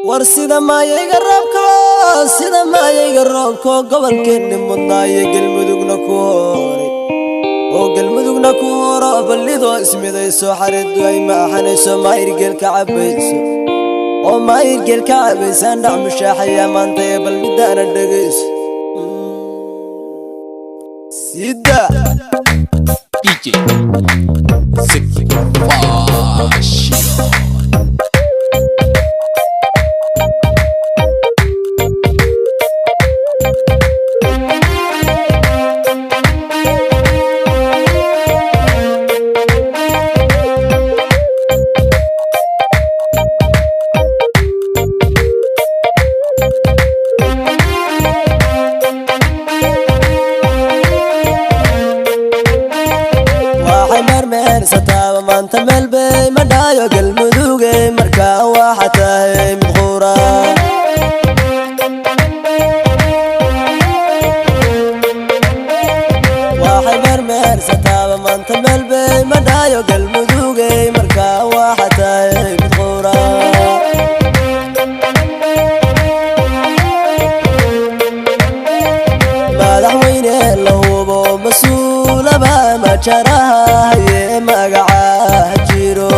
War sida maayayga roobko, sida maayayga roobko, gobolkeenni mudnaaye Galmudugna ku horay oo Galmudugna ku horo, ballidoo ismidayso, xareeddu ay maaxanayso, maayirgeel ka cabayso oo maayirgeel ka cabaysaan dhac mushaaxayaa maanta ee bal midaana dhegayso sida DJ Zaki Fashion. Waxay meermeersataaba maanta meel bay madhaayo Galmudugay, markaa waxa tahay mid quura. Waxay meermeersataaba maanta meel bay madhaayo Galmudugay, markaa waxa tahay mid quura. Madaxweyne la hubo, mas-uulaba majaraha haye, magaca jiro.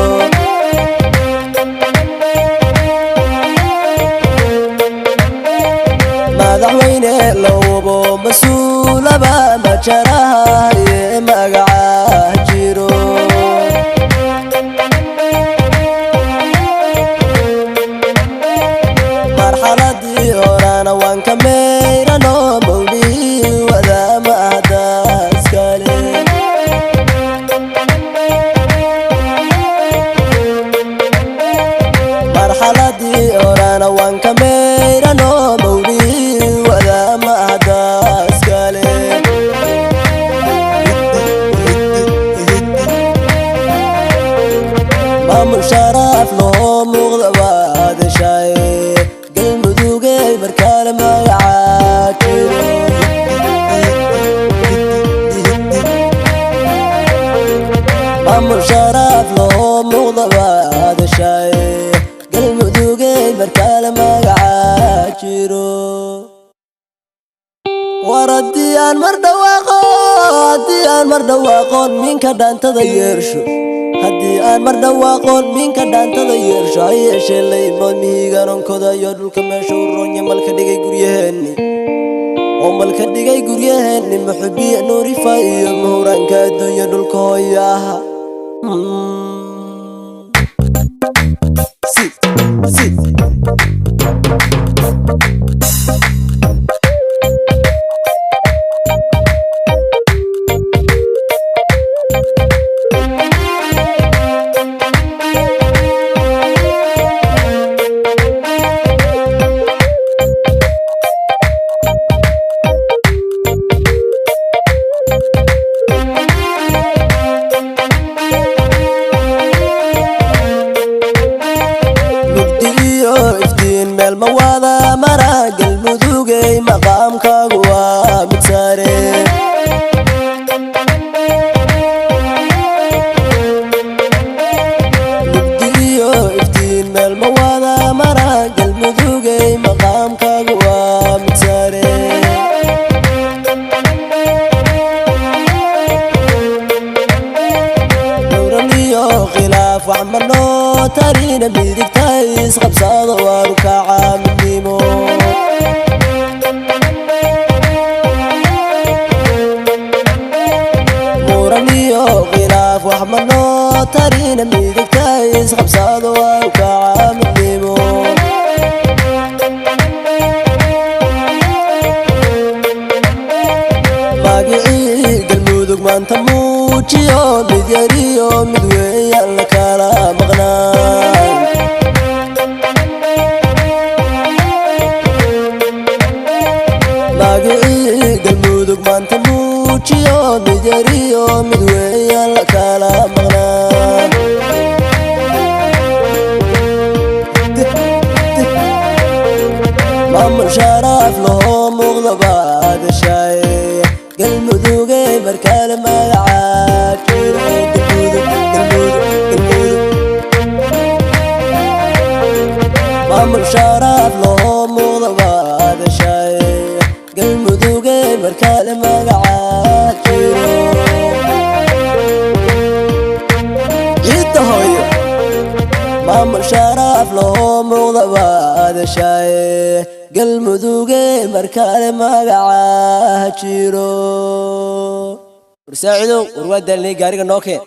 Madaxweyne la hubo, mas-uulaba majaraha haye, magaca jiro. Marxaladii horana waan ka meyrano, mawlii wadaama ahdaas kale. Marxaladii horana waan ka meyrano, mawlii wadaama ahdaas kale. Maamul sharaaf loo muuqda waad heshaay Galmudugay, markaale magacaa jiro. Maamul sharaaf loo muuqda waad heshaay Galmudugay, markaale magacaa jiro. War haddii aan mar dhawaaqo, haddii aan mar dhawaaqoon minka dhaantada yeersho, haddii aan mar dhawaaqoon minka dhaantada yeersho, ha yeeshee laymood mihiiganonkooda iyo dhulka meesha u roonya malka dhigay guryaheenni oo malka dhigay guryaheenni, muxubiya nuurifa iyo muhuraanka adduunya dhulka hooyaha. Si si mugdi iyo iftiin meel ma wada mara Galmudugay, maqaamkaagu waa mid sare. Mugdi iyo iftiin meel ma wada mara Galmudugay, maqaamkaagu waa mid sare. Muran iyo khilaaf wax ma noo tarina, midigta isqabsado waa rukaca midnimo. Muran iyo khilaaf wax ma noo tarina, midigta isqabsado waa rukaca midnimo. Magicii Galmudug maanta muujiyo, mid yariyo mid weeyaan la kala maqnaan. Magicii Galmudug maanta muujiyo, mid yariyo mid weeyaan la kala maqnaan. Maamul sharaaf loo muuqda baad heshaay Galmudugay, markale magacaa jiro. Galmudug, Galmudug, Galmudug. Maamul sharaaf loo muuqda baadashaye, Galmuduge markale magacaa jiro. Ciidda hooyo, maamul sharaaf loo muuqda baadashaye, Galmuduge markale magacaa jiro. Warsaacidow, war waa daalnay, gaariga noo keen.